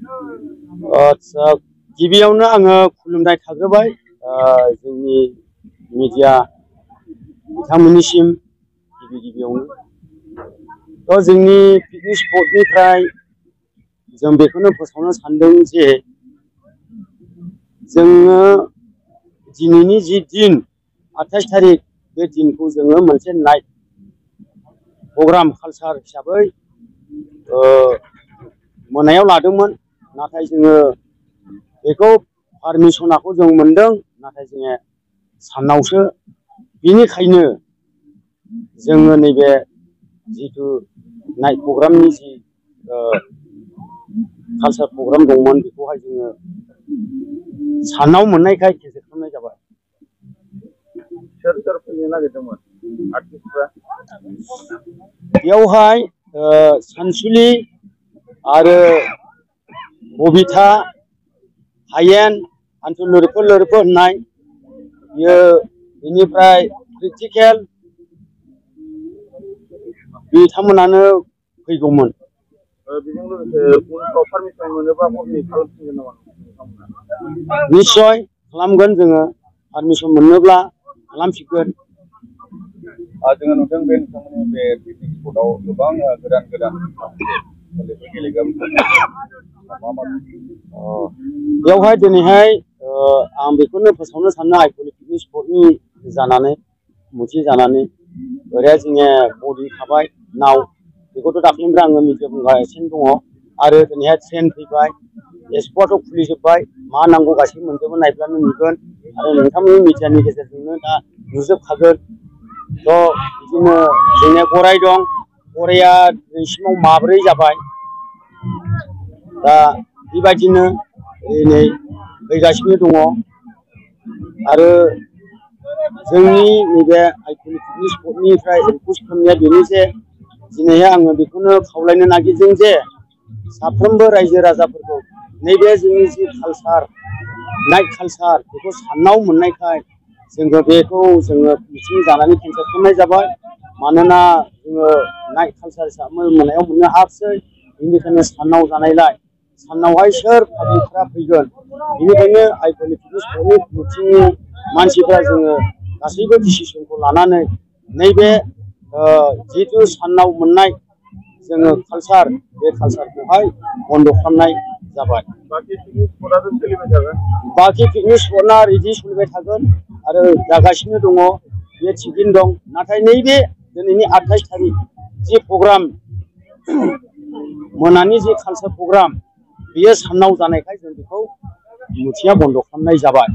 आच्छा गिबियावनो आङो खुलुमनाय थाग्रोबाय जोंनि मिडिया बिथांमोननिसिम गिबियावनो जोंनि पिकनिक स्पटनिफ्राय जों बेखौनो फोसावनो सानदों जे जोङो दिनैनि जि दिन 28 तारिख बे दिनखौ जोङो मोनसे नाइट प्रग्राम कालचार हिसाबै मोनायाव लादोंमोन नाथाय जोङो बेखौ पारमिसनखौ जों मोनदों नाथाय जोङो सानावसो बिनिखायनो जोङो नैबे जिथु नाइट प्रग्रामनि जि कालचार प्रग्राम दंमोन बेखौहाय जोङो सानाव मोननायखाय केन्सेल खालामनाय जाबाय। सोर सोर फैनो नागिरदोंमोन आर्टिस्टफ्रा? बेयावहाय सानसुलि आरो बबिता हायेन आन्थु लोरफो लोरफो होननाय बियो बेनिफ्राय क्रिटिकेल बिथांमोनानो फैगौमोन। बेजों लोगोसे उनफ्राव पारमिसन मोनोबा हरनि खालामफिनगोन नामा नोंथांमोना? निश्चय खालामगोन जोङो पारमिसन मोनोब्ला खालामफिनगोन। जोङो नुदों बे नोंथांमोननि बे पिकनिक स्पटआव गोबां गोदान गोदान गेलेग्रा बेवहाय दिनैहाय आं बेखौनो फोसावनो सानो आइफवालि पिकनिक स्पटनि जानानै मोनसे जानानै ओरैहाय जोङो बडि थाबाय नाव बेखौथ' दाख्लैनिफ्राय आङो मिडिया बुंगासिनो दङ आरो दिनैहाय ट्रेन फैबाय एक्सप'आथ' खुलिजोब्बाय मा नांगौ गासैबो मोनजोबो नायब्लानो नुगोन आरो नोंथांमोननि मिडियानि गेजेरजोंनो दा नुजोबखागोन। बिदिनो जोंनिया गराय दं गराया दिनैसिमाव माब्रै जाबाय दा बेबायदिनो नै फैगासिनो दङ आरो जोंनि नैबे आइफवालि पिकनिक स्पटनिफ्राय रिकुवेस्ट खालामनाया बेनो जे दिनैहाय आङो बेखौनो खावलायनो नागिरदों जे साफ्रोमबो रायजो राजाफोरखौ नैबे जोंनि जि कालचार नाइट कालचार बेखौ सानाव मोननायखाय जोङो बेखौ जोङो मिथिं जानानै केन्सेल खालामनाय जाबाय मानोना जोङो नाइट कालचार हिसाबै मोनायाव मोननो हायाखिसै बेनिखायनो सानाव जानायलाय सानावहाय सोर पाब्लिकफ्रा फैगोन बेनिखायनो आइफवालि पिकनिक स्पटनि मिथिंनि मानसिफ्रा जोङो गासैबो डिसिसनखौ लानानै नैबे जिहेतु सानाव मोननाय जोङो कालचार बे कालचारखौहाय बन्द' खालामनाय जाबाय। बाखि पिकनिक स्पटआथ' सोलिबाय थागोन? बाखि पिकनिक स्पटआ बिदि सोलिबाय थागोन आरो जागासिनो दङ बे थिगैनो दं नाथाय नैबे दिनैनि 28 तारिख जि प्रग्राम मोनानि जि कालचार प्रग्राम बेयो सानाव जानायखाय जों बेखौ मिथिङा बन्द' खालामनाय जाबाय।